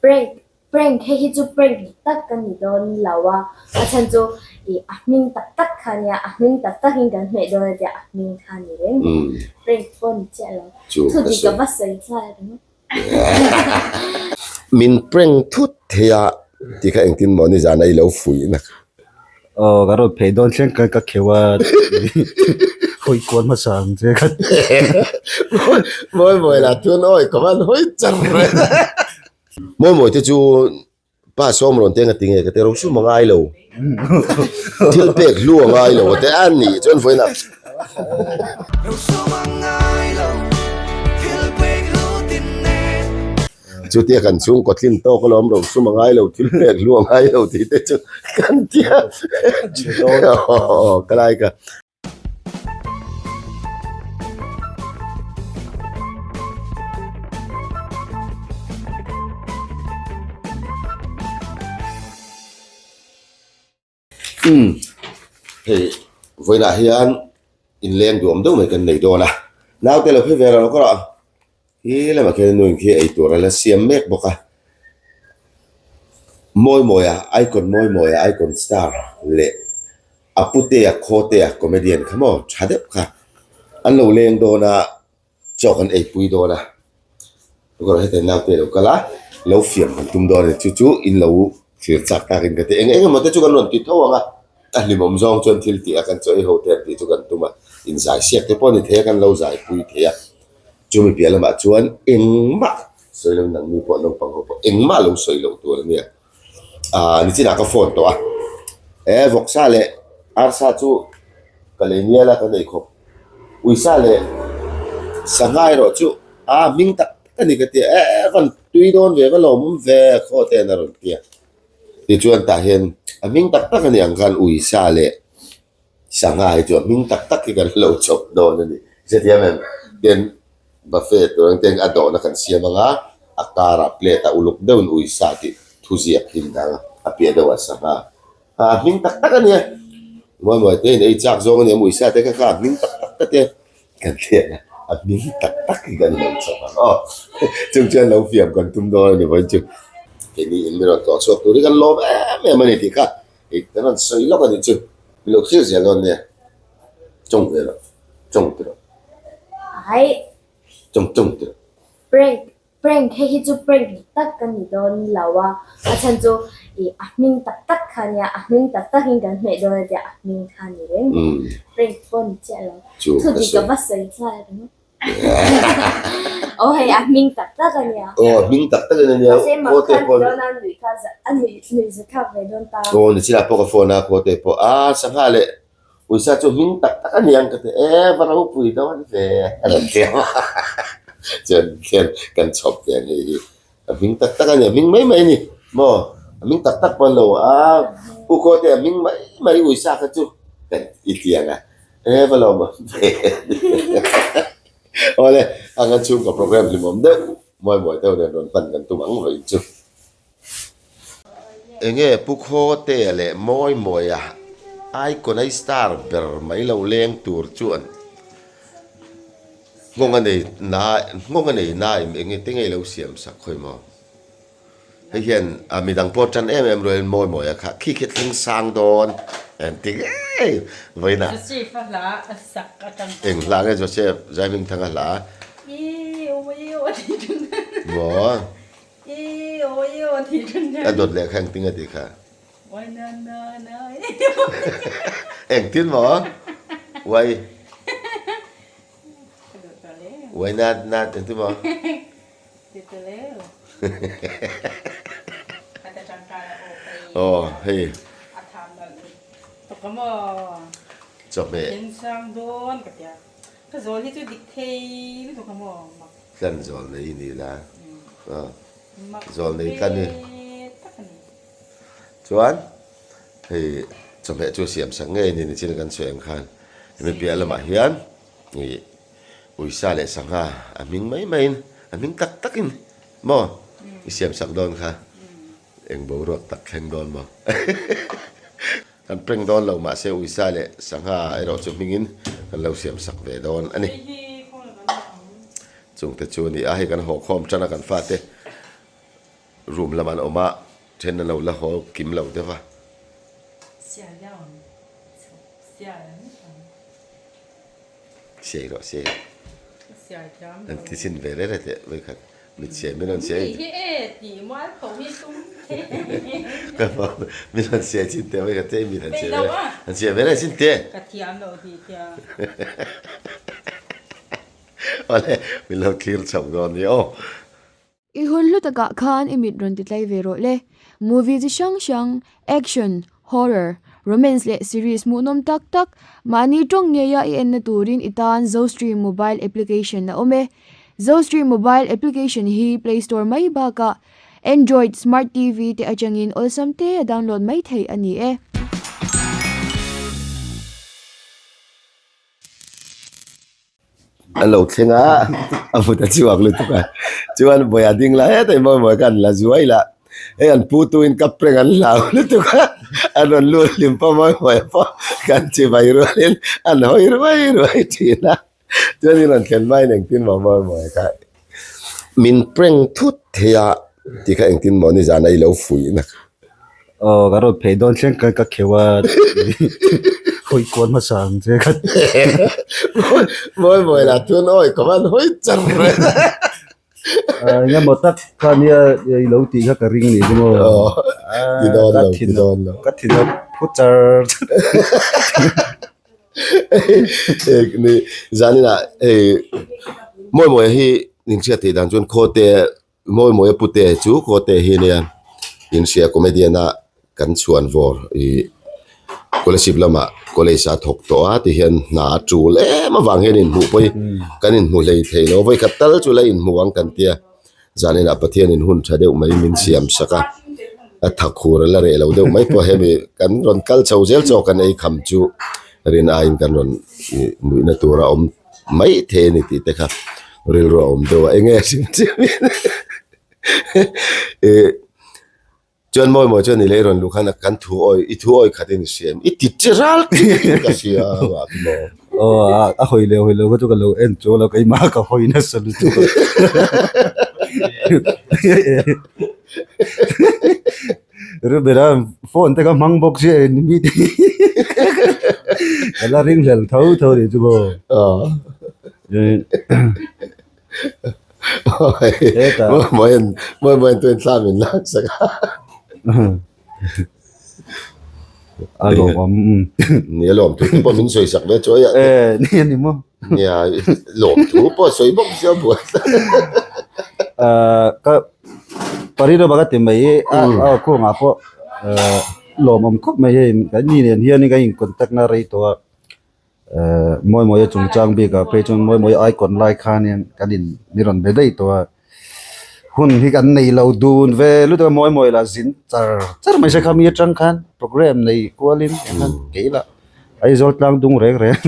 Prank prank hei hi chu prank dik tak ka ni dawn lo a, a chhan chu ih a hming tak tak kha nia, a hming tak tak in kan hmeh dawn a tia a hming kha ni reng bawk a, prank pawh ni chiah lo, thu dik ka va sawi nghal ringawt. Min prank thut thei a tih kha engtin maw nizan a i lo fuih na. Aw ka rawn phei dawn thleng khan ka kheuh a hawi kual hmasa ang che kha. Mawi mawi lah chuan awi ka van hawi char reng. Mawi mawi te chu Pa sawm rawn teng a ti nge ka ti rosum a ngai lo thil pek hlu a ngai lo a ti a ni chuan vawiinah chutia kan chhungkaw tlin tawk alawm rosum a ngai lo thil pek hlu a ngai lo tih te chu kan tia ka lai ka. Umm hei vawiinah hian inleng duam deuh mai kan nei dawn a naute lo phei ve rawh ka rawh hi lamah khian nu in khi eitur a la siam mek bawk a mawi mawi a icon mawi mawi a icon star leh. A putea khawtea comedian kha maw tha deuh kha an lo leng dawn a chaw kan eipui dawn a tukverh hetah naute lo kal a lo fiam kan tum dawn a ni chu chu in lo thlir chak takin ka ti eng eng emaw te chu kan rawn ti tho ang a a hlimawm zawng chuan thil tih a kan chaw ei ho te an tih chu kan tum a inzai siak te pawh a ni thei a kan lo zai pui thei a chumi piah lamah chuan engmah sawi lo nangni pawh naupang ho pawh engmah lo sawi loh tur a nia. Ahh nichinah ka phone tawh a e vawksa leh arsa chu ka lei mial a ka nei khawp uisa leh sangha erawh chu a hming tak tak a ni ka ti a e van tui dawn ve va lawm awm ve khaw te an a rawn ti a tichuan tah hian a hming tak tak a ni ang khan uisa leh sangha hi chu a hming tak tak hi kan lo chawp dawn a ni hrethiam em tin buffet tur ang ten a dawhna kan siam ang a a karah plate ah uluk deuhin uisa tih thu ziak hi dang a piah deuh ah sangha a hming tak tak a nia mawi mawi te in ei chak zawng a nia uisa te kha kha a hming tak tak te te kan hriat a a hming tak tak hi kan lo chawp ang aw chung chuan lo fiam kan tum dawn a ni vawiin chu keini in mi rawn tlawh chhuak tur hi kan lawm em em a ni tih kha. Hei kan rawn sawi lawk a nih chu, mi lo thlir zel dawn nia, tawng ve rawh, tawng ti rawh. Ai. Tawng tawng ti rawh. Prank, prank hei hi chu prank dik tak ka ni dawn lo a, a chhan chu ih a hming tak tak kha nia, a hming tak tak in kan hmeh dawn a tia a hming kha ni reng bawk a, prank pawh ni chiah lo, thu dik ka va sawi nghal ringawt. Aw hei a hming tak tak a nia. Aw a hming tak tak a nia. Mahse mak khan ti dawn a nuih kha a nuih nuih za thlak ve dawn ta. Aw ni chinah pawh ka phone a khaw te pawh a sangha leh uisa chu hming tak tak a niang ka ti e va ropui dawn ve a rawn ti a chuan khian kan chhawp ve ang hei hi a hming tak tak a nia hming mai mai a ni maw a hming tak tak pawh an lo a u khaw te a hming mai mai uisa kha chu kan i ti ang a. E va lo mah ve Awle, ang an chhungkaw program hlimawm deuh mawi mawi deuh nen rawn hman kan tum ang vawiin chu. Enge Pu Khawtea leh Mawi Mawia icon ai star ber mai lo leng tur chuan nghawng a nei na nghawng a nei na im enge te ngei lo siam sak khawi maw. Hei hian a midang pawh tan em em rualin mawi mawi a kha khi khi thleng sang dawn em ti ngei vawiinah Joseph a hla a sak atang khan. Eng hla nge Joseph Zaihmingthanga hla? I aw i aw ti thin. Maw? I aw i aw ti thin. A dawt leh kha engtin nge tih kha? Wai na na na i. Engtin maw? Wai. Wai na na engtin maw? Aw hei chawhmeh tlan zawl nei ni la zawl nei tlan hi chuan hei chawhmeh chu siam sak ngei a ni nichin kan sawi ang khan hemi piah lamah hian ih. Uisa leh sangha a hming mai maiin a hming tak takin maw i siam sak dawn kha eng boruak tak thleng dawn maw kan prank dawn lo mahse uisa leh sangha erawh chu hmingin kan lo siam sak ve dawn a ni chungte chu a ni a hei kan haw khawm tan a kan fate. room lamah an awm a, then an lo la haw kim lo deuh a. Siai rawh siai rawh. An ti chin ve rere teh vawikhat mit siai min rawn siai min rawn siai chin teh vawikhat che i mit an siai ve an siai ve rere chin teh. Awle min lo thlir chhoh dawn nia aw. I hun hlu takah khan i mit rawn ti tlai ve rawh le. Movie chi hrang hrang, action, horror, romance leh series hmuhnawm tak tak mahni tawng ngeia i enna turin i tan Zostream mobile application a awm e. Zostream mobile application hi Play Store mai bakah Android Smart TV te atangin awlsam te a download mai theih a ni e. An lo thleng a, a vut a chhuak lutuk a, chuan vawi a ding la hetah mawi mawi khan la zuai la, hei an pu tuin ka prank an hlau lutuk a, an rawn lut hlim pawh mawi mawi pawh kan chibai rualin an hawi ruai ruai thin a, chuan in rawn thlen hmain engtin maw mawi mawi kha min prank thut thei a tih kha engtin maw nizan a i lo fuih na. Aw ka rawn phei dawn thleng khan ka kheuh a hawi kual hmasa ang che kha. Mawi mawi lah chuan awi ka van hawi char reng a. Eng emaw tak kha nia i lo tih kha ka ring nih chu maw. Aw ti dawn lo ti dawn lo. Ka thin a phu char char. Ni zaninah hei mawi mawi hi inhriat theih dan chuan khawte Mawi Mawia Pute chu Kawte hi ania inhria comedian a kan chhuan vawr ih scholarship lamah college a thawk tawh a tihian hna a tul em avang hian inhmuh pawh hi kan inhmu hlei thei lo vawikhat tal chu la inhmu ang kan tia zaninah Pathianin hun tha deuh mai min siam sak a a tha khur a la reh lo deuh mai pawh hemi kan rawn kal chho zel chaw kan ei kham chu rin aiin kan rawn ih nuihna tur a awm. mai thei a ni tih te kha rilru a awm deuh a eng nge hrim hrim in ih chuan mawi mawi chuan i lei rawn luh khan kan thu awi i thu awi khat in i hria em i ti chi ral tih ka hria a ti maw. Aw a hawi leh hawi lo kha chu ka lo en chu lo keimah ka hawi nasa lutuk a Rubera phone te ka hmang bawk sia eng mi te ka la ring hlel tho tho nih chu maw. Hetah. Mawian mawian tuin thla min lak sak a. A lawmawm. Ni a lawm thu te pawh min sawi sak ve chu a. E ni a ni maw. Nia lawm thu pawh sawi bawk sia buai. Ka Parino baka ti mai a a khuangah pawh lawmawm khawp mai hei kan ni nen hian kan in contact na rei tawh a mawi mawi a chungchang bikah phei chuan mawi mawi icon lai khanin kan in ni rawn be daih tawh a hun hi kan nei lo dun ve lutuk a mawi mawi lah zin char char mai se kha mi atang khan programme nei kualin kei lah Aizawl tlang dung reng reng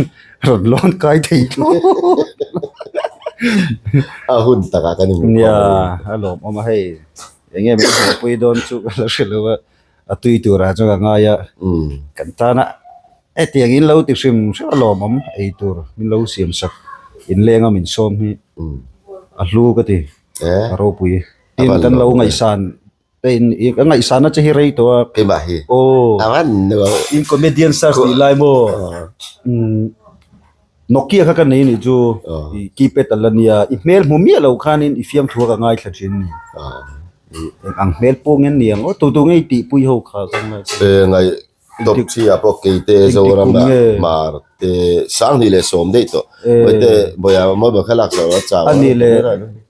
rawn lawn kai thei thlawt. A hun takah kan inhmu khawm a ni. Nia, a lawmawm a hei. Enge min hmuhpui dawn chu ka la hre lo a, a tui turah chuan ka ngai a. Kan tana hetiang in lo ti hrim hrim a lawmawm ei tur min lo siam sak inlenga min sawm hi a hlu ka ti, a ropui. Tin kan lo ngaihsan Ka ngaihsana che hi rei tawh a. Keimah hi. Aw. A van nu. In comedian search tih lai maw. Nokia kha ka nei nih chu. I keypad a la nia. I hmel hmu miah lo khanin i fiamthu a ka ngaithla thin ni. Eng ang hmel pawh nge ni ang aw. Tu tu nge i tihpui ho kha ka ngaithla. E ngai top three ah pawh keite Zoram ah Hmar te Sanghnih leh Sawm daih tawh. Mawite Bawia mawi kha lak zawh a chau a. Ani leh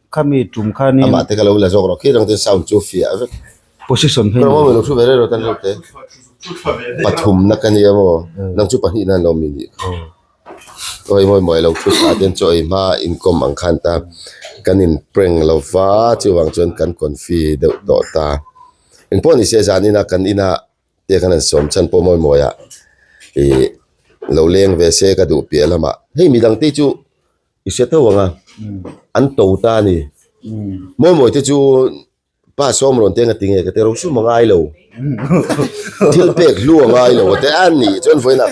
Khami tum khanin. Amah te ka lo la zawk rawh khi rang te sound chu fiah vek. Position phei ni. Lo thu ve rei rawh tan reuh te. Pathum na ka nia maw. Nang chu pahnih nan lo mi nih kha. Awi mawi mawi lo thu thla ten chaw ei hma inkawm ang khan ta kan in prank lo va chuvang chuan kan confi deuh tawh ta. Engpawh ni se zan ina kan ina te khan an sawm chhan pawh mawi mawi ah ih lo leng ve se ka duh piah lamah hei midang te chu I hre tho ang a, an to ta a ni. Mawi mawi te chu pa sawm rawn te nga ti nge ka ti rosum a ngai lo. Thil pek hlu a ngai lo a ti a ni chuan vawiin ah.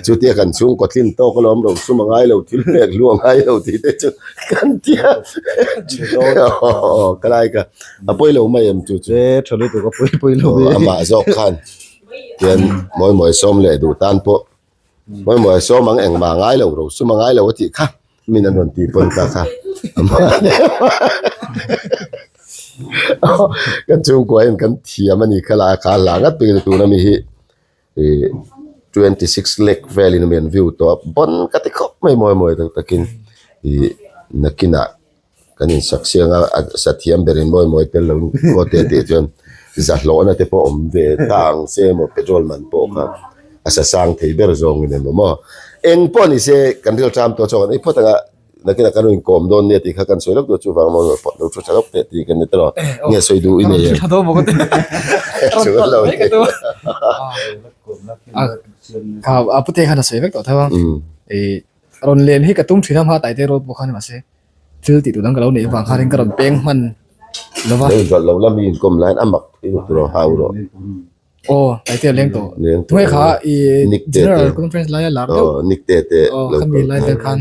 Chutia kan chhungkaw tlin tawk alawm ro sum a ngai lo thil pek hlu a ngai lo tih te chu kan ti a. Ka lai ka a pawi lo mai em chu chu. E tha lutuk a pawi pawi lo e. Amah zawk khan tian mawi mawi sawm leh duh tan pawh mawi mawi sawm ang engmah a ngai lo ro sum a ngai lo a tih kha min an rawn tih pawn ta kha kan chhungkua hian kan thiam a ni kha la kha hla ngat pek a tuna mi hi ih 26 lakh velin a mi an view tawh a bon ka ti khawp mai mawi mawi deuh takin ih nakinah kan insak siang a a sa thiam berin mawi mawi tel lo in khaw te tih chuan zahlawhna te pawh awm ve ta ang se emaw petrol man pawh kha a sa sang thei ber zawngin emaw maw eng pawh ni se kan ril ṭam tawh chuan kan ei phawt ang a nakinah kan rawn inkawm dawn nia tih kha kan sawi lawk duh a chuvang mawi mawi pawh lo thu ṭha lawk teh tih kan ni ta lo nge sawi duh i nei em A pute khan a sawi vek tawh tho a rawn len hi ka tum thin a hma taite rual pawh khan mahse Thil tih tur dang ka lo neih avang khanin ka rawn peng hman lo va. Lo inzawlh lo la mi inkawm laiin a mak i lut rawh hau rawh. Aw taite a leng tawh. Leng tawh. Tunge kha i Nick te te. General Conference laia lar deuh. Aw Nick te te Aw lo khami kal lai vel khan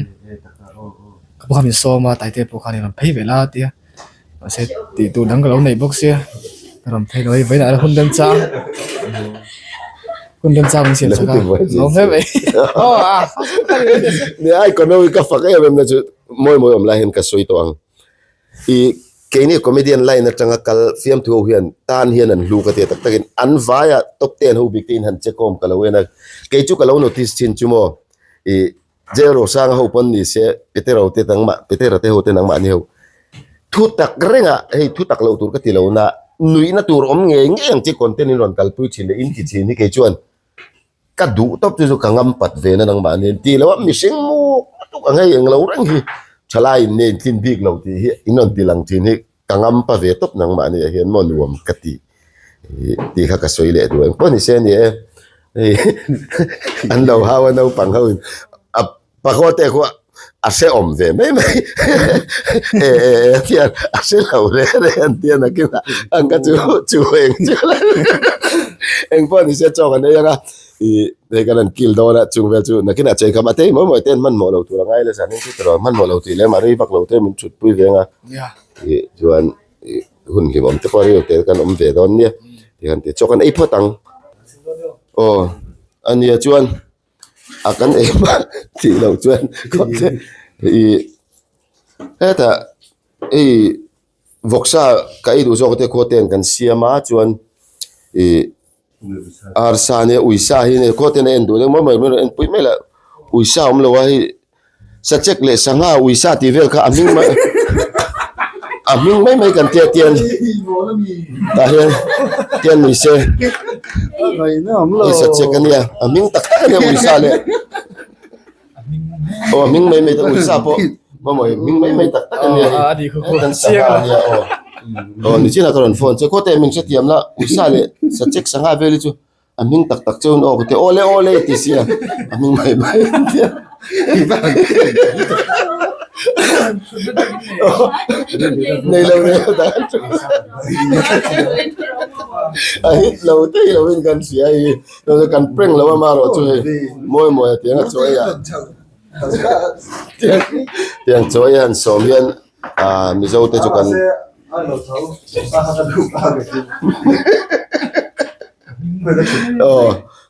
ka pu kha min sawm a taite pawh khan i rawn phei ve la a tia. Mahse tih tur dang ka lo neih bawk sia ka rawn phei lo hei vawiinah a hun remchang hun remchang min siam chak a lawm hle mai. Aw a Nia ai economy ka fak em em na chu mawi mawi awm lai hian ka sawi tawh ang. I keini comedian line atanga kal fiamthu ho hian tan hian an hlu ka ti a tak takin an vaia top ten ho bik te in han che kawm ka lo en a kei chu ka lo notice thin chu maw i Jail Rosanga ho pawn ni se Petero te nangmah Petera te ho te nangmah ni ho thu tak renga hei thu tak loh tur ka ti lo na nuihna tur awm ngei ngei ang chi content in rawn kalpui thin leh in ti thin hi kei chuan ka duh tawp chu chu ka ngam pat ve na nangmah nen ti lo a mihring muk lutuk ang hei englo reng hi thalai in nen tlin bik lo tih hi in rawn ti lang thin hi ka ngam pa ve tawp nangmah nia hian maw nuam ka ti tih kha ka sawi leh duh engpawh ni se a ni e hei an lo hau a naupang ho in a pakhaw te khuah a hrehawm ve mai mai e e e thian a hre lo re re an tia nakin ah ang ka chu chu eng chu engpawh ni se chaw kan ei ang a ih hei kan han kil dawn a chung vel chu nakinah chei kham a tei mawi mawi te an hmanhmawh lo tur a ngai la zanin chu tiraw hmanhmawh lo tih lem a rei vak lo te min thut pui ve ang a ih chuan ih hun hlimawm te pawh rei te kan awm ve dawn nia tihian ti chaw kan ei phawt ang aw ania chuan. A kan ei hma tih loh chuan ih hetah hei vawksa ka ei duh zawk te khaw ten kan siam a chuan ih arsa nia uisa hi nia khaw ten a en duh deuh mai mai mai en pui mai lah uisa awm lo a hei. Sachek leh sangha uisa tih vel kha a hming mai a hming mai mai kan tia tian tah hian tian ni se hei sachek a nia a hming tak tak a nia uisa leh aw a hming mai mai tak uisa pawh maw hming mai mai tak tak a nia hei kan sangha a nia aw aw nichinah ka rawn phone che khaw te min hrethiam la uisa leh sachek sangha vel hi chu A hming tak tak chuan aw ka ti awle awle i ti sia a hming mai mai an tia nei lo nei lo dan chu a hit lo thei lo in kan hria hi kan prank lo a marawh chu hei mawi mawi a tiang a chaw ei ah tiang chaw ei han sawm hian ah mizo te chu kan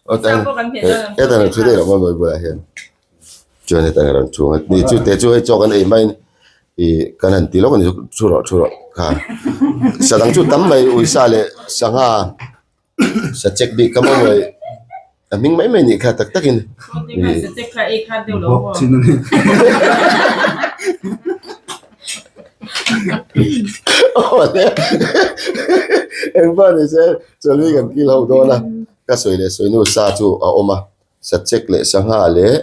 aw tan hetan an thu daih lo maw mawi bulah hian chuan hetan a rawn thu a ni chu te chu hei chaw kan ei hmain ih kan han ti lawk a ni thu rawh thu rawh kha sa dang chu tam mai uisa leh sangha Sachek bik ka mawi a hming mai mai nih kha tak takin engpawh ni se chawlhi kan kil ho dawn a ka sawi leh sawi nu sa chu a awm a sachek leh sangha leh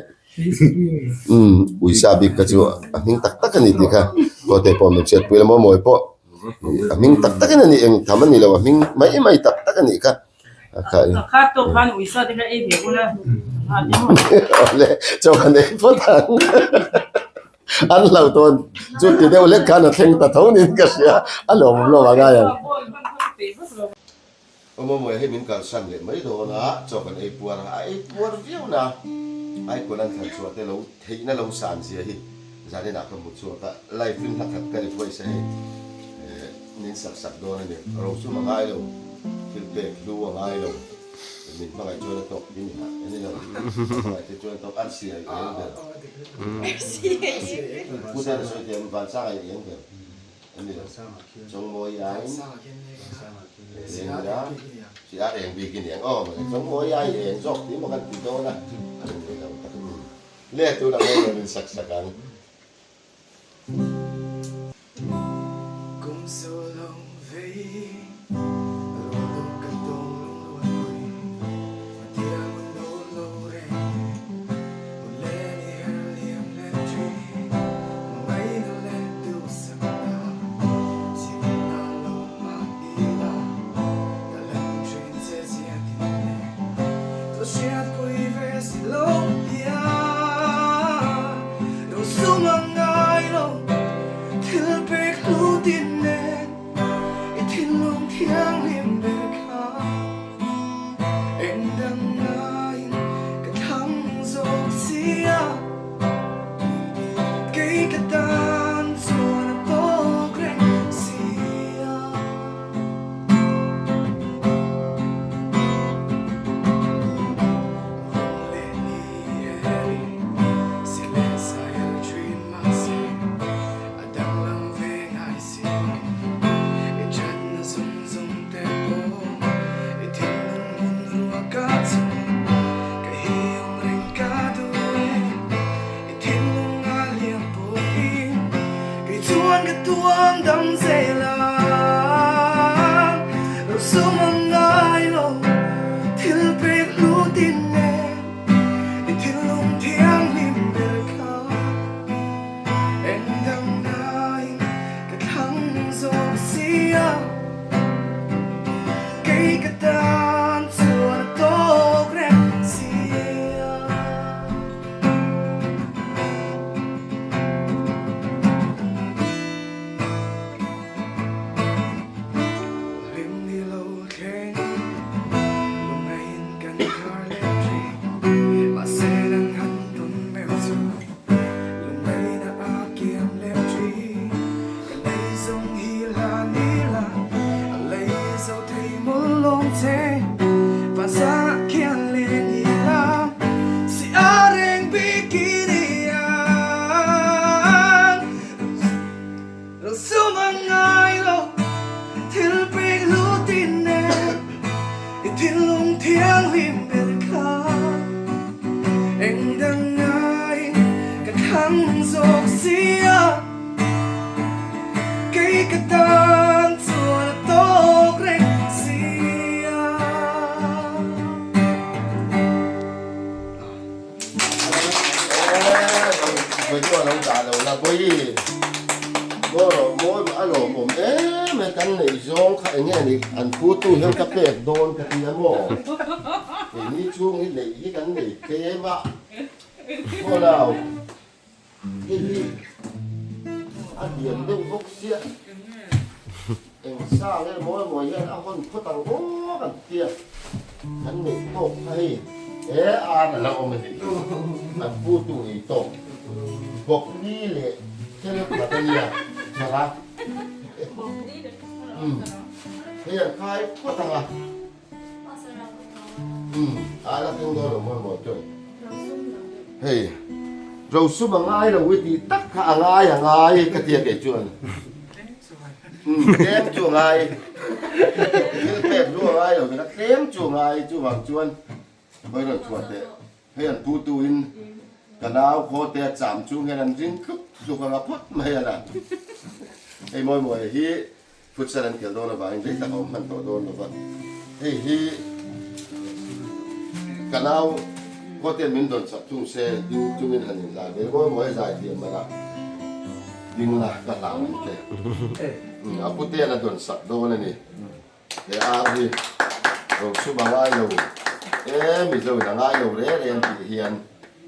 umm uisa bik kha chu a hming tak tak a ni tih kha khaw te pawh min hriatpui la maw mawi pawh. A hming tak tak in a ni eng tham a ni lo a hming mai mai tak tak a nih kha a kha in awle chaw kan ei phawt ang an hlau tawn chu ti deuh lek khan a thleng ta tho niin ka hria a lawm awm lo a ngai ang. Awm awm hei min kalsan leh mai dawn a chaw kan ei puar a a ei puar viau na. Icon an thlan chhuah te lo theihna lo san zia hi zanin ah ka hmu chhuak a, live in hla khat ka request a hei min sak sak dawn a ni. Rosum a ngai lo, thil pek hlu a ngai lo, min hmangaih chuan a tawk hi ni hah a ni lo, a hmangaih te chuan a tawk arsi a eng ber. Pu Dana sawi thiam Vansanga i eng ber. Chawngmawi aiin eng ila chi a eng bik i ni ang aw mawle chawngmawi ai eng zawk tih maw kan ti dawn a a ni mai lo tak le tunah mawi lo in sak sak ang. Rosum a ngai lo i tih tak kha a ngai a ngai ka tia kei chuan tlem chu a ngai thil pek lu a ngai lo kha tlem chu a ngai chuvang chuan hawi rawn chhuah teh hei an pu tu in ka nau khaw te a cham chung hian an ring tlup tluk anga phawt mai a la hei mawi mawi hi Futsal an khelh dawn avangin rei tak a awm hman tawh dawn lova, hei hi ka nau khuate'n min dawn chak thung se ding chungin han inzai ve mawi mawi zai thiam man a ding la ka hlau ang che. A pute'n a dawn sak dawn a ni. He ar hi rosum a ngai lo e, Mizo in a ngai lo re re an tih hian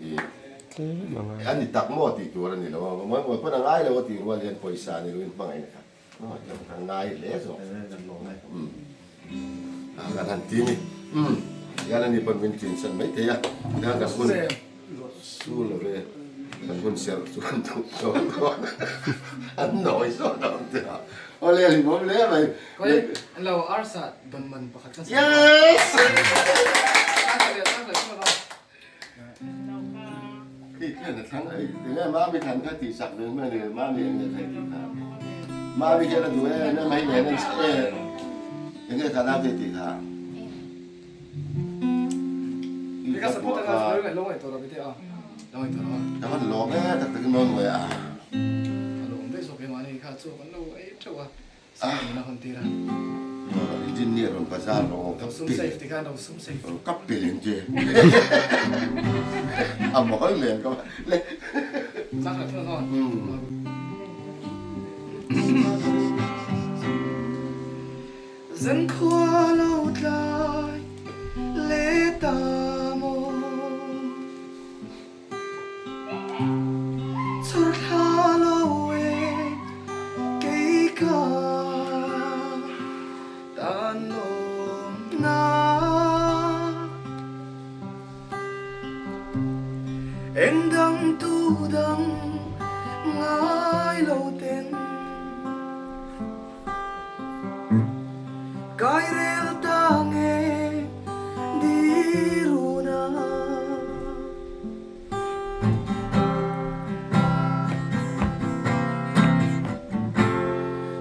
i a ni tak maw tih tur a ni lo a, mawi mawi pawn a ngai lo a tih rual hian pawisa ni loin hmangaihna kha Kan ngai hle zawk. Kan han ti ni. Hian ani pawn min chin san mai thei a. Hian kan hun. Sul lo ve, kan hun serh chu kan duh dawn dawn an nawi zawt ang che a, awle a hlimawm hle mai. Khawi an lo arsa dawn man pakhat ka sawi a. Yes! Khi khian a thlang ei enge mami thlan kha tih sak ve mai ni mami enge thei tih kha mami hian a duh e na mai nen an e enge kha nau thei tih kha. Ka support anga lo ngai lo ngai tawh lo te a lo ngai tawh lo a. Ka van lawm e tak takin mawi mawi a. Ka lawm daih zawk em ani kha chu kan lo ei teuh a sa in a hawn tir a. Engineer rawn bazar rawh ka sum safe ti khan lo sum safe. Ka pe lem che. A mawi lem ka le. Chang la thung a. Zankhua lo tlai leh ta maw? Chhawr thla lo e kei ka tan lawmna. Eng dang tu dang ngai lo ten. Kai rel ta nge diruna.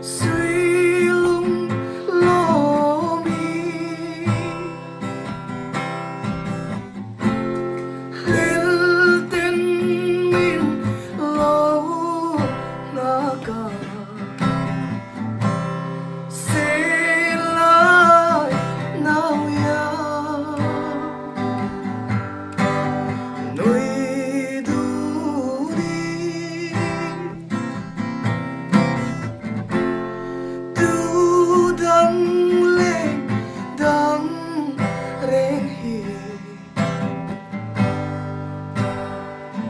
Suilung lawmi. Hlil ten min lo nghak a.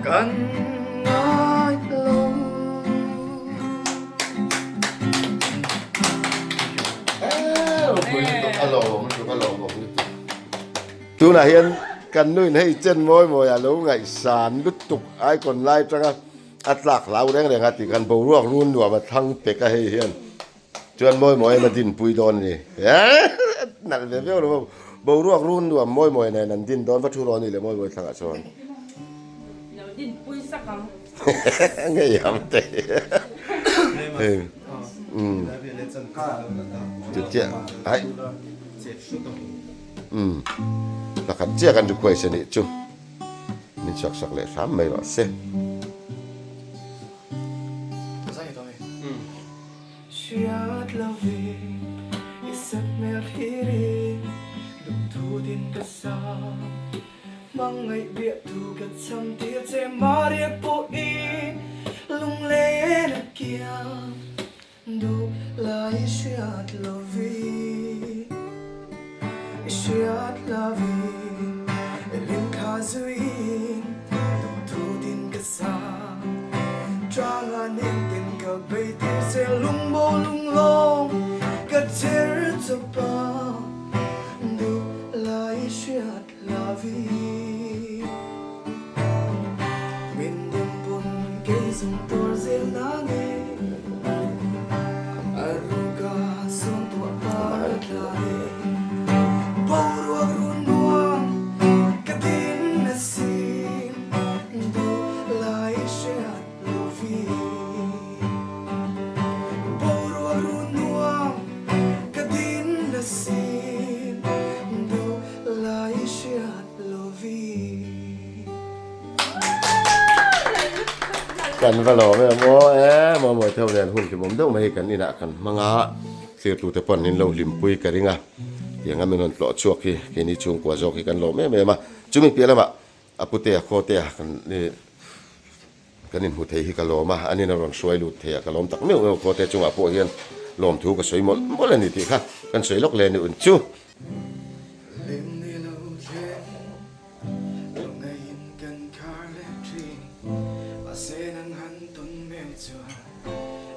Kan ngai lo. Tunah hian kan nuin hei chen mawi mawi a lo ngaihsan lutuk icon lai tanga a tlak hlau reng reng a tih khan boruak run nuam a thlang pek a hei hian chuan mawi mawi em a dinpui dawn a ni nalh ve viau lo boruak run nuam mawi mawi nen an din dawn va thu rawh a ni le mawi mawi thlangah chuan. Lo dinpui sak ang. Ngei ang te. Chutia ai. Um. Pakhat chiah kan request a nih chu. Min chhuak sak leh hram mai rawh se. Hriat lo ve i sat hmel thlir in duhthu din ka sa. Hmangaih biahtu ka cham tir che Maria pawhin lunglen a kiang duh lai i hriat lovin i hriat lovin i limthla zuiin duhthu din ka sa Ṭanga nen ten ka bei tir che lungmaw lunglawm ka cher chawp a duh lai i hriat Kan va lawm em aw e maw mawi theuh nen hun hlimawm deuh mai hi kan inah kan hmang a thirtute pawn in lo hlimpui ka ring a tiang a min rawn tlawh chhuak hi keini chhungkua zawk hi kan lawm em em a chumi piah lamah a putea khawtea kan Kan inhmu thei hi ka lawm a, an in a rawn hruai lut thei a, ka lawm tak meuh meuh khawte chungah pawh hian lawmthu ka sawi mawlh mawlh a ni tih kha kan sawi lawk le ni un chu. Hlim ni lo thleng lawngaiin kan khar leh thin, mahse nang han tawn meuh chuan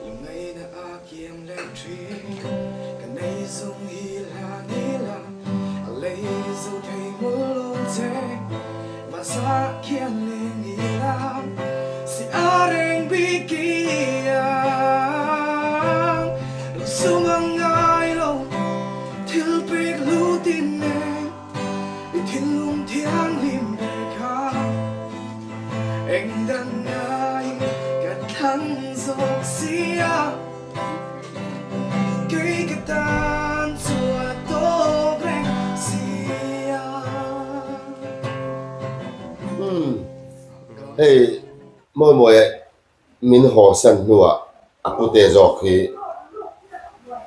lungaina a kiam leh thin. Ka nei zawng hi hla ni la, a lei zo thei mawlh lo che, mahsa khian le. thlang zawk sia. Kei ka tan chuan a tawk reng sia. Umm hei mawi mawi min haw san hnuah a pute zawk hi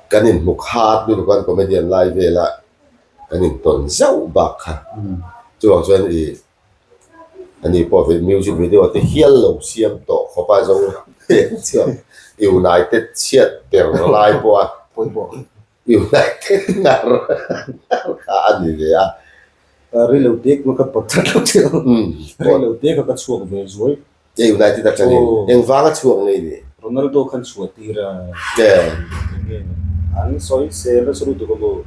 kan inhmu khat lutuk a comedian lai vela kan intawn zauh bak kha chuvang chuan ih Ani pawh ve music video te hial lo siam tawh khawp a zo chuan United chhiat ber lai pawh a United ngar ngar kha a ni ve a. Rei lo te ka pawt that lo che rei lo te kha ka chhuak ve zuai. Che United atangin engvanga chhuak ngei ni? Ronaldo khan chhuah tir a. Enge an sawi sel nasa lutuk a maw?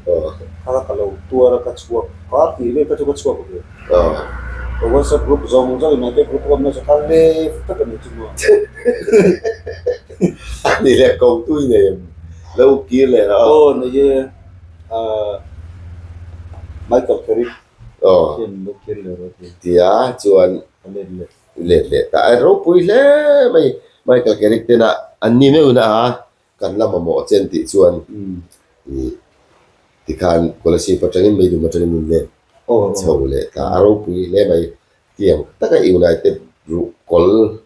Kha ka lo tuar a ka chhuak kar tih vel kha chu ka chhuak ve. Ka WhatsApp group zawng zawng United group a awm nasa kha left tak a ni chu maw? A ni leh ko tui nei em? Lo kir leh a. Aw nei e Michael Carrick hian lo kir leh rawh a ti. Tia chuan a let leh. Let leh ta a ropui hle mai. Michael Carrick tena an ni meuhna a kan la mamawh chen tih chuan ih tikhan Kolasib atangin Meidum atangin min let chho leh ta a ropui hle mai. Tiang taka United ruhkawl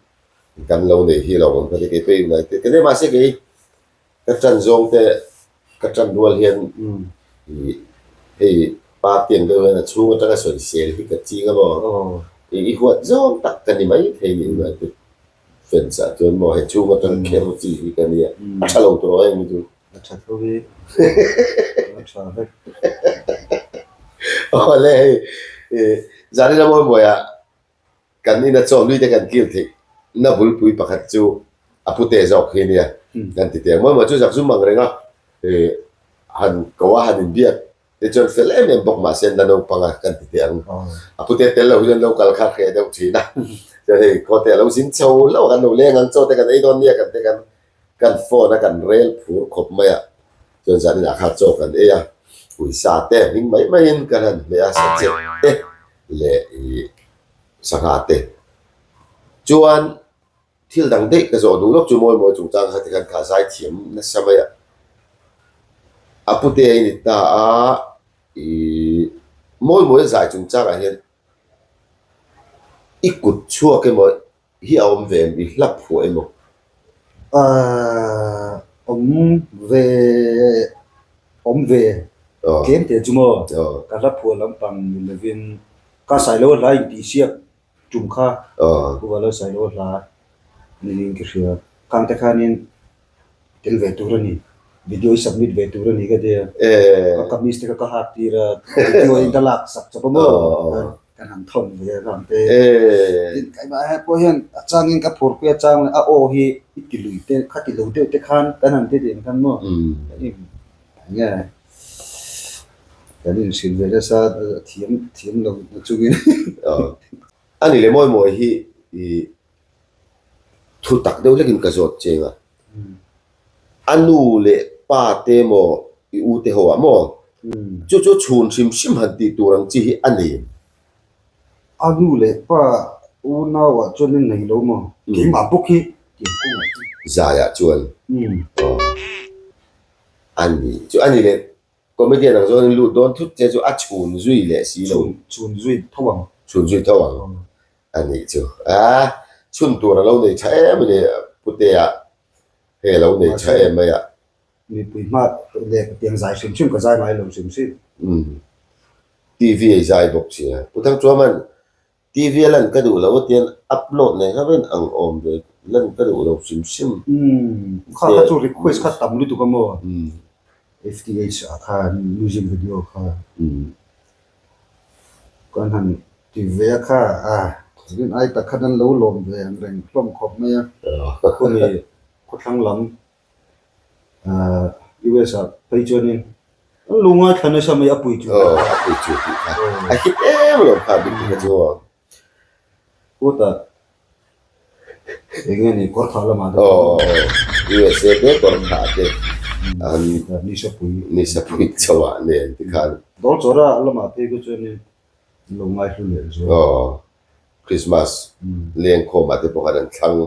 kan lo nei hi lo awm kha kei pawh United ka nei mahse kei Ka ṭan zawng te ka ṭan rual hian ih hei party ang deuh hian a chhung aṭanga sawisel hi ka ching a maw? I huat zawng tak ka ni mai thei ni United fans ah chuan maw hei chhung aṭang kher chi hi ka nia a ṭha lo tur awm em chu? A ṭha tho hi a ṭha vek. Awle hei ih Zanina Mawimawiah Kan ina chaw lui te kan kil theih na bulpui pakhat chu a pute zawk hi ania kan ti teh ang maw maw chu zak zum ang reng a ih han ko a han inbiak te chuan fel em em bawk mahse la naupang a kan ti teh ang a pute tel lo hian lo kal kha hreh deuh thin a chuan hei khawte a lo zin chho hlauh a kan lo leng ang chaw te kan ei dawn nia kan te kan kan phone a kan rel phur khawp mai a chuan zan inah kha chaw kan ei a uisa te hming mai maiin kan han hmeh a sachet te leh ih Sangha te chuan thil dang daih ka zawh duh lawk chu mawi mawi chungchang kha tikhan kha zai thiam nasa mai a, a pute a init ta a ih mawi mawi zai chungchangah hian i kut chhuak emaw hi a awm ve em i hlap huah emaw? Ahh awm ve awm ve tlem te chu maw ka hlap huah lampang ni lovin Ka Sailo hla intihsiak tum kha Uva Lal Sailo hla niin ka hria. Khang te khanin tel ve tur a ni. Video i submit ve tur a ni ka tia. Ka kamis te kha ka hak tir a, video in ka lak sak chawp a maw? Kan han thawn ve a khang te. Tin, keimah he pawh hian a changin ka phurpui a chang leh a aw hi i ti lui te, kha ti lo deuh te khan kan han ti tih khan maw? Enge? Kan inhrilh ve nasa a thiam thiam lo na chungin. A ni le mawi mawi hi i thu tak deuh hlekin ka zawt cheng a. A nu leh pa te maw i u te ho ah maw chu chu chhun hrim hrim han tih tur ang chi hi a nei em? A nu leh pa unau ah chuan in nei lo maw? Keimah bawk hi tiang kawngah chuan. Zaiah chuan aw. A ni chu a ni leh comedian ang zawnin lut dawn thut che chu a chhun zui leh si lo. Chhun chhun zui tho ang. Chhun zui tho ang. A nih chu. A chhun tur a lo nei tha em a ni Putea hei a lo nei tha em mai a. Mipui hma leh tiang zai hrim hrim ka zai ngai lo hrim hrim. Umm TV a i zai bawk sia. Pu Thangchuaman TV a lan ka duh lo a tian upload nei kha rin ang awm ve lan ka duh lo hrim hrim. Umm kha kha chu request kha tam lutuk a maw FTH ah khan music video kha kan han ti ve a kha a rin ai tak khan an lo lawm ve ang reng hlawm khawp mai a khumi khawthlang lam US ah phei chuanin an lo ngaithla nasa mai a pui chu. Aw a pui chu tih kha a hit em lo kha bik kha chu aw. Kutah eng nge ni kawr thah lamah te aw USA te kawr thah te an nisapui nisapui chho ah nen ti khan. Dawr chawra lamah phei kha chuanin an lo ngaihlu leh zual. Aw Christmas lengkhawm ah te pawh khan an thlang.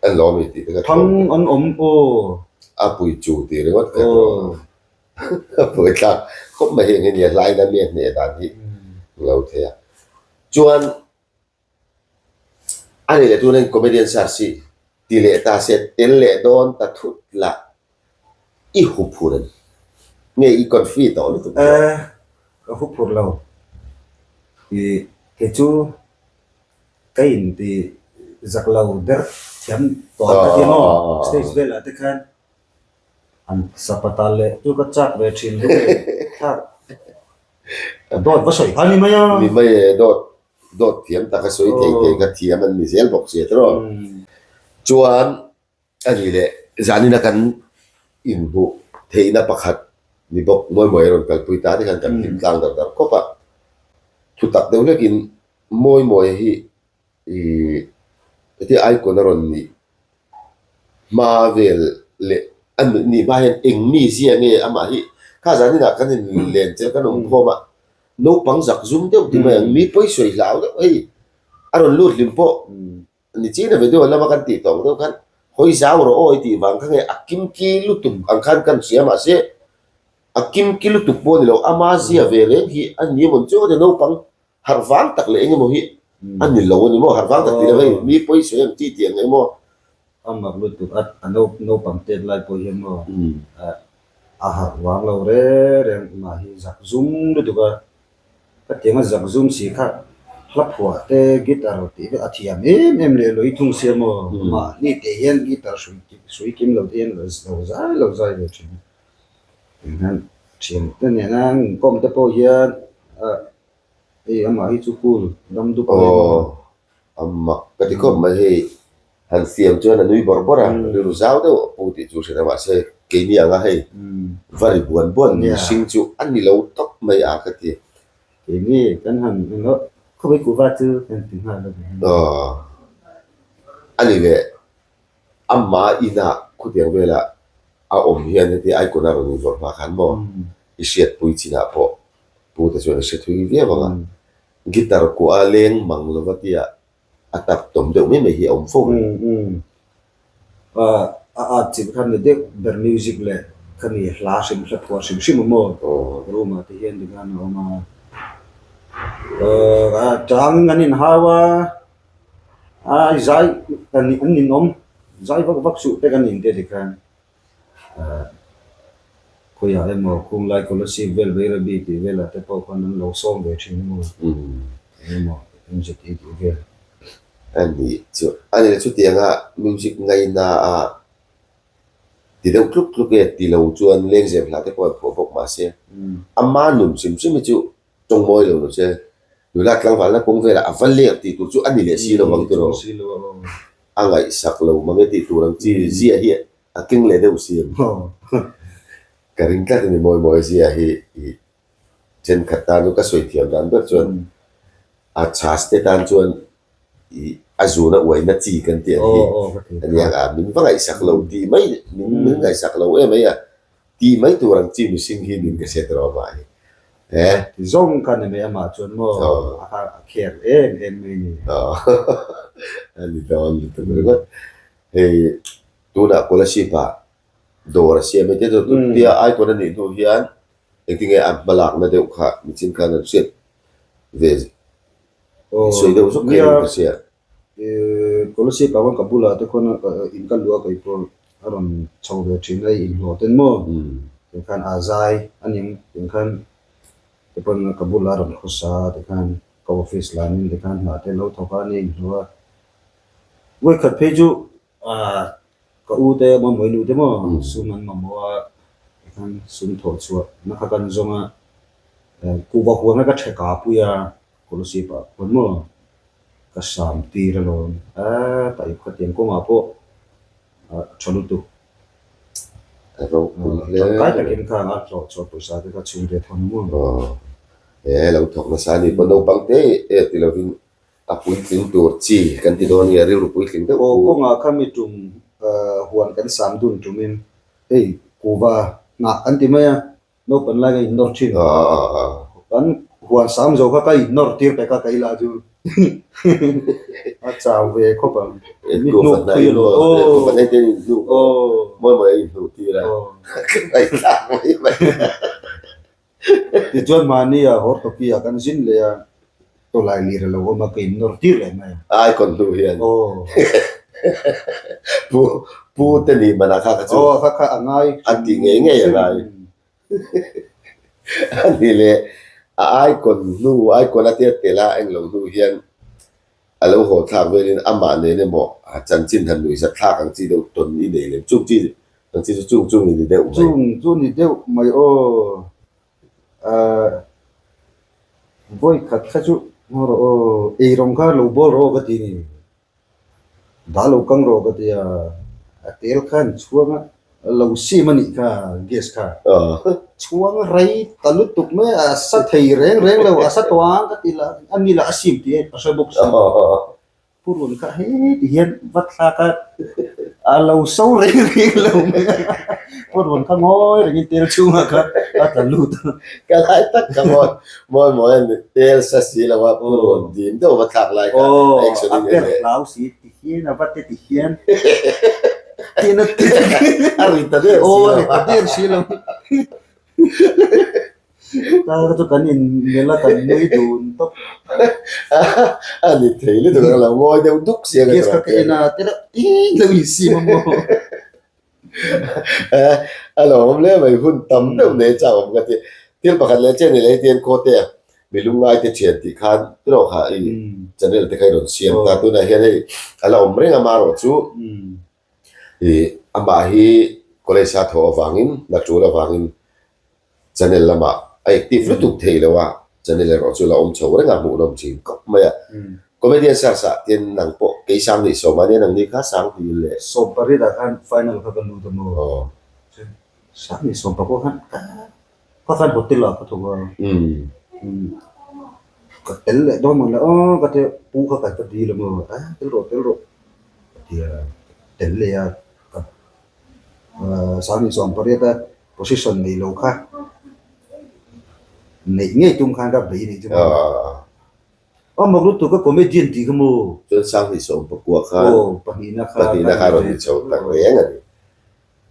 An lo ami tih te ka Thang an awm aw. A pui chu tih ringawt ka rawh. A pui thlak khawp mai heng hi nia hlaina mi a hneh dan hi lo thei a. Chuan a ni leh tuna in comedian search hi ti leh ta se tel leh dawn ta thut lah i huphur em? Nge i confi tawh lutuk zawk? Eh, ka huphur lo. I kei chu Ka in ti zak lo der thiam tawh ang ka ti maw? Stage velah te khan an sapatal leh chu ka chak ve thin hle thlak. Dawt va sawi kha ni mai a. Ni mai e, dawt dawt thiam taka sawi thei thei ka thiam an ni zel bawk sia tiraw. Chuan A ni leh, zanina kan inhmuh theihna pakhat ni bawk Mawimawia rawn kalpui ta te khan kan hlim tlang dar dar khawp a. Thutak deuh hlekin Mawimawia hi ih hetia icon a rawn nih hma vel leh a nih hma hian eng mi zia nge amah hi kha zaninah kan inlen chelh kan awm khawm a, naupang zak zum deuh ti mai ang, mi pawi sawi hlau deuh hei a rawn lut hlim pawh. Nichina video lama kan tih tawh ang deuh khan hawi zau rawh aw i tih vang kha nge a kimki lutuk ang khan kan hria mahse a kimki lutuk pawh a ni lo ama zia ve reng hi a ni emaw chu ka ti naupang harh vang tak leh eng emaw hi a ni lo a ni maw harh vang tak tih lo hei mi pawi sawi ang chi tih ang emaw. A mak lutuk a a naupang tet lai pawh hian maw a harh vang lo reng reng mah hi zak zum lutuk a. Ka tiang a zak zum si kha hla phuah te guitar tih vek a thiam em em leh lawih thung sia maw mahni teh hian guitar hrui hrui kim lo te hian lo zai lo zai ve thin a tiang hian thian te nena inkawm te pawh hian ah hei amah hi chu cool dam dup mai maw. A mak ka ti khawp mai hei han fiam chuan a nui bawrh bawrh a, rilru zau deuh a pu tih chu hriat a mahse keini anga hei va ri buan buan mihring chu a ni lo tawp mai a ka ti. Keini kan han englo khawpui kuhva chu kan ti nghal lo ve. Aw a ni leh amah inah khutiang velah a awm hian heti icon a rawn inzawrh hma khan maw i hriatpui chinah pawh pu te chuan a hre thui viau ang a. Guitar kuah a leng mang lo va tia a tap tawm deuh mai mai hi a awm fo mai. Umm a at chilh kha ni deuh ber music leh kha ni hla hrim hla phuah hrim hrim a maw room ah te hian tikhan a awm a a chang an inhau a a zai an ninawm zai vak vak suh te kan in te tikhan. Khawiah emaw Khunglai Kolasib vel Bairabi tih velah te pawh khan an lo sawm ve thin emaw eng emaw MZA tih vel. A nih chu a ni chutianga music ngaina a ti deuh tluk tluk e ti lo chuan lengzem hla te pawh an phuah bawk mahse ama nun hrim hrim hi chu Tawng mawi lo lo che. Nula tlangvalna kawng velah a va lek tih tur chu a ni leh si lo ang tiraw? A ngaihsak lo mang e tih tur ang chi zia hi a keng leh deuh si ang. Ka ring tlat a ni mawi mawi zia hi i thenkhat tan chu ka sawi thiam dan ber chuan a chhas te tan chuan i a zuna uaina chi kan tih ang hi a nia a min va ngaihsak lo tih mai min ngaihsak lo em mai a. Tih mai tur ang chi mihring hi nin ka hriat erawh amah hi he. Ti zawng kha ni mai amah chuan maw a kha a kher em em mai ni. A ni dawn lutuk ringawt. Hei tunah Kolasib ah dawr a siam hei te chu tia icon a nih hnu hian engtinge a hmalakna deuh kha michin khan an hriat ve sawi deuh zawk kha ka hria. Kolasib ah khan ka bulah te khawn in ka luah kei pawh a rawn chho ve thin a inhlawh ten maw tikhan a zai a ning tikhan te pawn ka bulah a rawn khawsa a tikhan ka office lamin tikhan hna te lo thawk a ni inhlawh a vawikhat phei chu ah ka u te mawimawii nu te maw sum an mamawh a tikhan sum thawh chhuah na kha kan zawng a kuhva huan kha ka theka pui a Kolasib ah khuan maw ka sam tir alawm a taih khawtiang kawngah pawh a tha lutuk. A ropui hle. Tangkai takin kha a hlawh chhuah pawisa te kha chhung ve thawn maw. Aw he lo thawk nasa a ni pawh naupang te e ti lovin a puitling tur chi kan ti dawn nge rilru puitling deuh Aw kawngah kha mi tum huan kan sam dun tumin hei kuhva hnah kan ti mai a Naupan lai ka innawr thin. Kan huan sam zo kha ka innawr tir pek a ka ila chu. A chau ve khawp ang. Mi hnuk thui a lo. Aw. Kuhva te in hnuk. Aw. Mawi mawi a in hnuh tir a. Ka ngaihthlak mai mai. Tichuan mahni ah Hortoki ah kan zin leh a, tawlai lir a lo awm a, ka in nawr tir leh mai a. Icon hnu hian. Aw. Pu Pu te ni man ah kha kha chu. Aw kha kha a ngai. A ti ngei ngei a ngai. A ni leh a icon hnu icon a tia tel a englo hnu hian a lo haw thlak velin amah nen emaw a chanchin han nuihza thlak ang chi deuh tawn i nei lem chung chi ang chi chu chung chung i ni deuh mai. Chung chu ni deuh mai aw. Ahh vawi khat kha chu ngaw rawh aw eirawng kha lo bawl rawh aw ka ti ni. Dah lo kang rawh ka ti a, a tel khan chhuang a lo sim a nih kha gas kha. Chhuang rei ta lutuk mai a, a sa thei reng reng lo, a sa tawh ang ka ti lah, a ni lah a sim tih a hre bawk si. Purun kha heti hian va thlak a, a lo so reng reng lo mai a, purun kha ngawi rengin tel chhungah kha a tla lut a. Ka lai tak ka mawi mawi mawi a ni, tel sa si lo a purun dim deuh va thlak lai kha a action in a per hlau si ti hian a va te ti hian tin a ti a ri ta der si lo a ri ta der si lo ta kha chu kan in melh a kan nui dun tawp a ni thei lutuk ang lo ngawi deuh duk si ang gas kha ka en a te reuh tin lo insim a maw. A lo awm hle mai, hun tam deuh nei chak awm ka ti. Thil pakhat leh chian i lei tian Khawte a mi lungngai te thian tih khan erawh kha i channel te kha i rawn siam ta. Tunah hian hei a la awm reng a marawh chu i amah hi college a thawh avangin hna tul avangin Channel lamah a active lutuk thei lo a, channel erawh chu la awm chho reng a, hmuhnawm thin khawp mai a. Comedian search ah tin nang pawh kei sang nih sawm a nia nang ni kha sang tiin le. Sawm pariat ah khan final kha ka lut a maw? Aw. Sang nih sawm pakua khan ka khan hotel ah ka thawk a. Ka tel leh dawn mawn le aw ka tia pu kha ka va dil a maw? A tel rawh tel rawh ka tia tel leh a ka sang nih sawm pariat a Position nei lo kha neih ngei tum khan ka bei anih chu maw. Aw mak lutuk ka comedian tih kha maw. Chuan Sanghnih 14 khan pahnihna kha pahnihna kha rawn inchho tak reng a ni.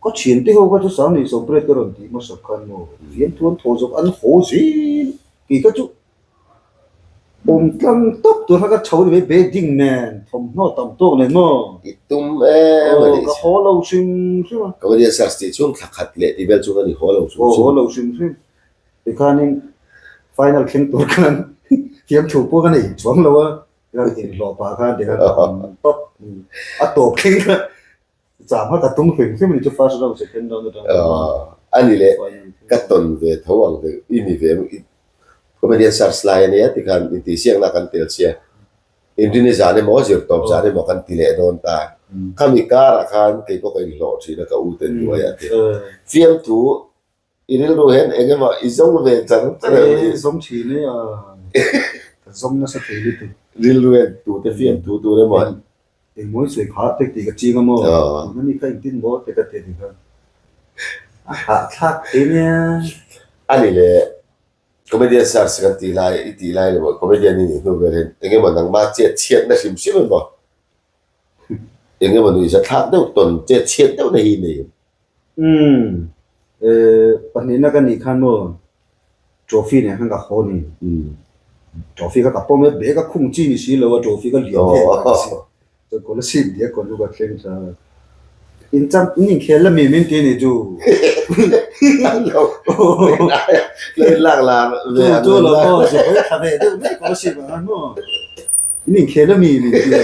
Ka thiante ho kha chu Sanghnih 18 ka rawn tih hmasak khan maw fiamthu an thaw zawk an haw zel kei kha chu Awm tlang tawp tur kha ka chho ni mai bedding nen thawmhnaw tam tawk nen maw? I tum em a nih Ka haw lo hrim hrim a. Comedian search tih chhung thla khat leh tih vel chu ka ni haw lo hrim hrim. Aw haw lo hrim hrim. Tikhanin final thleng tur khan thiamthu pawh ka nei chuang lo a, ka inhlawh pah khan tikhan ka awm tawp a tawp thleng kha Cham kha ka tum hrim hrim a ni chu first round second round atang A ni leh ka tawn ve tho ang deuh i ni ve i comedian search lai a nia tikhan intihsiakna kan tel sia inrini zan emaw zirtawp zan emaw kan ti leh dawn ta khami karah khan kei pawh ka inhlawh thin a ka u te hnuaiah te fiamthu I rilru hian eng emaw i zawng ve chang chang em ni? E zawng thin e a, ka zawng nasa thei lutuk. Rilru hian tute fiam tu tur emaw. Engmaw i sawi kha tek tih ka ching a maw? Tuna mi kha engtin maw te ka ti a ni kha. A hahthlak thei nia. A ni le, comedian search kan tih lai, i tih lai emaw comedian i nih hnu vel hian eng emaw nangmah chet chhiatna hrim hrim emaw eng emaw nuihzathlak deuh tawn chet chhiat deuhna hi i nei em? Umm eh pahnihna ka nih khan maw trophy nen khan ka haw ni. Trophy kha ka pawm e bag a khung chi ni si lo a trophy ka lian em em si. Chuan Kolasib tia kawn chu ka thleng ta. In cham in inkhel la mi min ti ni chu. Lo in lak lar ve ang. Chu chu lo maw zu hawi thla ve deuh mai Kolasib ah khan maw. In inkhel la mi min ti a.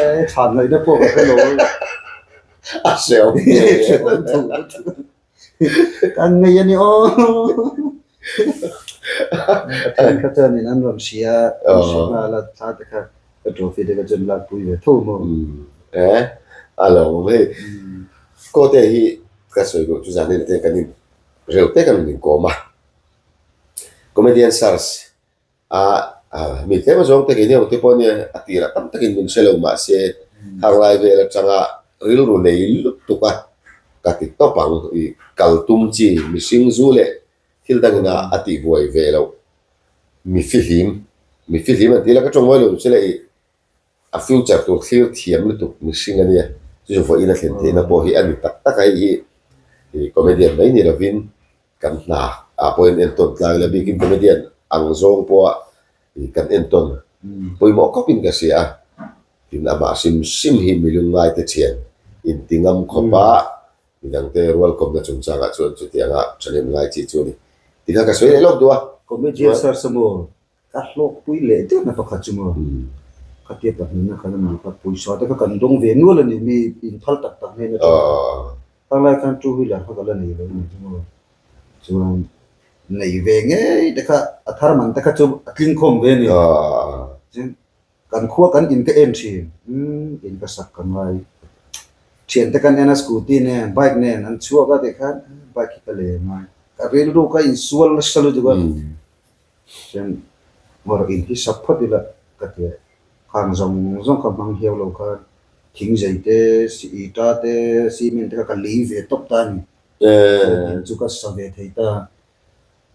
Eh chhan ngaihna pawh ka hre lo. A hrehawm hle. Hrehawm thu kan ngei a ni aw. A then kha chuanin an rawn hria, an hre nghal a, thla te kha ka trophy te kha chuan lakpui ve tho maw. Eh, a lo awm hei. Kawte hi ka sawi duh chu zan ente kan in reu te kan inkawm a. Comedian search A mi tlem azawng te keini ang te pawh nia a tirah tam takin min hre lo mahse khang lai vel atanga rilru nei lutuk a ka ti tawp ang i kal tum chi mihring zu leh thil dangin a a tihbuai ve loh mi fihlim. Mi fihlim an ti la ka tawng mawi lo chu le i a future tur thlir thiam lutuk mihring a nia chu chu vawiin a thlen theihna pawh hi a ni tak tak a hei hi ih comedian mai ni lovin kan hna ah pawhin entawn tlang ila bikin comedian ang zawng pawha ih kan entawn pawimawh khawpin ka hria a tin amah hrim hrim hi mi lungngai te thian inti ngam khawp a Midangte rualkawmna chungchangah chuan chutianga thahnem ngai chi chu a ni. Tikha ka sawi leh lawk duh a. Comedian Sir Samuel, ka hlawkpui leh deuhna pakhat chu maw? Khatia pahnihna khan a ni kha, pawisa te kha kan dawng ve nual a ni, mi inphal tak tak hnen atang khan. Khang lai khan two wheeler kha ka la nei lo a ni chu maw? Chuan nei ve ngei te kha a thar man te kha chu a tling khawm ve a ni. Chuan Kan khua kan in ka en thin, umm in ka sak ka ngai. Thiante kan en a scooty nen bike nen an chhuak a tih khan bike hi ka lei a ngai. Ka rilru ka insual nasa lutuk a, chuan ngawr in hi sak phawt ila ka ti a, khang zawng zawng kha hmang hiau lo khan thing zei te, ita te, cement te kha ka lei ve tawp ta a ni. In chu ka sa ve thei ta.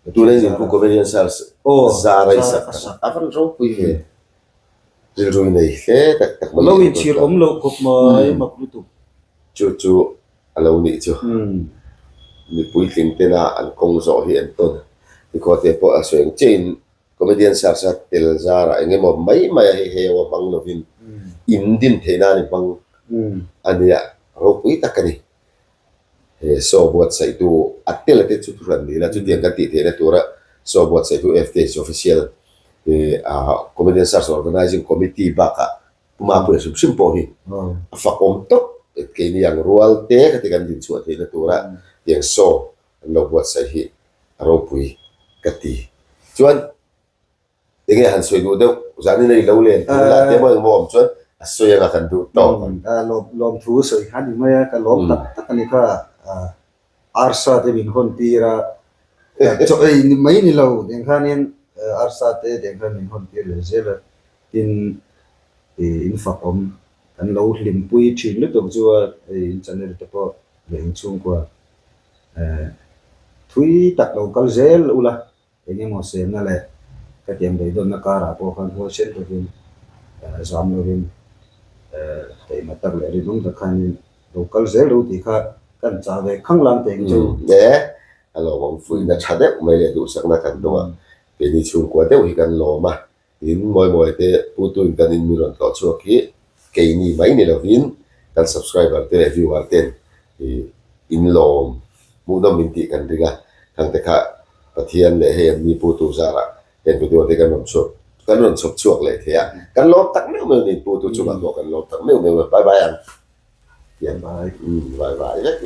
Tuna in inpu comedian stars zar a i sak tak a van ropui ve rilru i nei hle tak tak mai. Lo inchhir awm loh khawp mai mak lutuk. Chu chu a lo nih chu mi puitling tena an kawng zawh hi an tawn tikhaw te pawh a sawi ang chiah in comedian stars a tel zarah eng emaw mai mai a hei hei a hmang lovin in din theih nan i hmang a nia ropui tak a ni. He show buatsaihtu a tel te chu thuhran ni ila chutiang kan tih theihna tura show buatsaihtu FTH official Comedian Search Organising Committee bakah Pu Mapuia hrim hrim pawh hi a fakawm tawp keini ang rual te khati kan dinchhuah theihna tura tiang show an lo buatsaih hi a ropui ka ti. Chuan. Enge han sawi duh deuh, zanin a i lo len thu lah te maw engmaw awm chuan a sawi anga kan duh tawk ang. Lawm lawm thu sawi kha ni mai a, ka lawm tak tak a ni kha. Arsa te min hawn tir a, chaw ei ni mai ni lo tiang khanin arsa te tiang khan min hawn tir leh zel a, tin in fak awm kan lo hlimpui thin lutuk chu a, hei in channel te pawh leh in chhungkua thui tak lo kal zel ula. Eng emaw semna leh ka tiang beidawnna karah pawh khan huaisen takin zam lovin taima tak leh rinawm tak khanin lo kal zel ro tih kha kan chah ve khang lang teh ang chu. Hle a lawmawm fuihna tha deuh mai leh duhsakna kan dawng a, keini chhungkua deuh hi kan lawm a, Tin, Mawimawi te putuin kan in min rawn tlawh chhuak hi keini mai ni lovin kan subscriber te leh viewer ten in lawm hmuhnawm min tih kan ring a, khangte kha Pathian leh hei an ni putu zarah heng video te kan rawn chhuak kan rawn chhawp chhuak leh thei a, kan lawm tak meuh meuh ni putu chungah pawh kan lawm tak meuh meuh a, bye bye ang. Bye bye. Bye bye vek.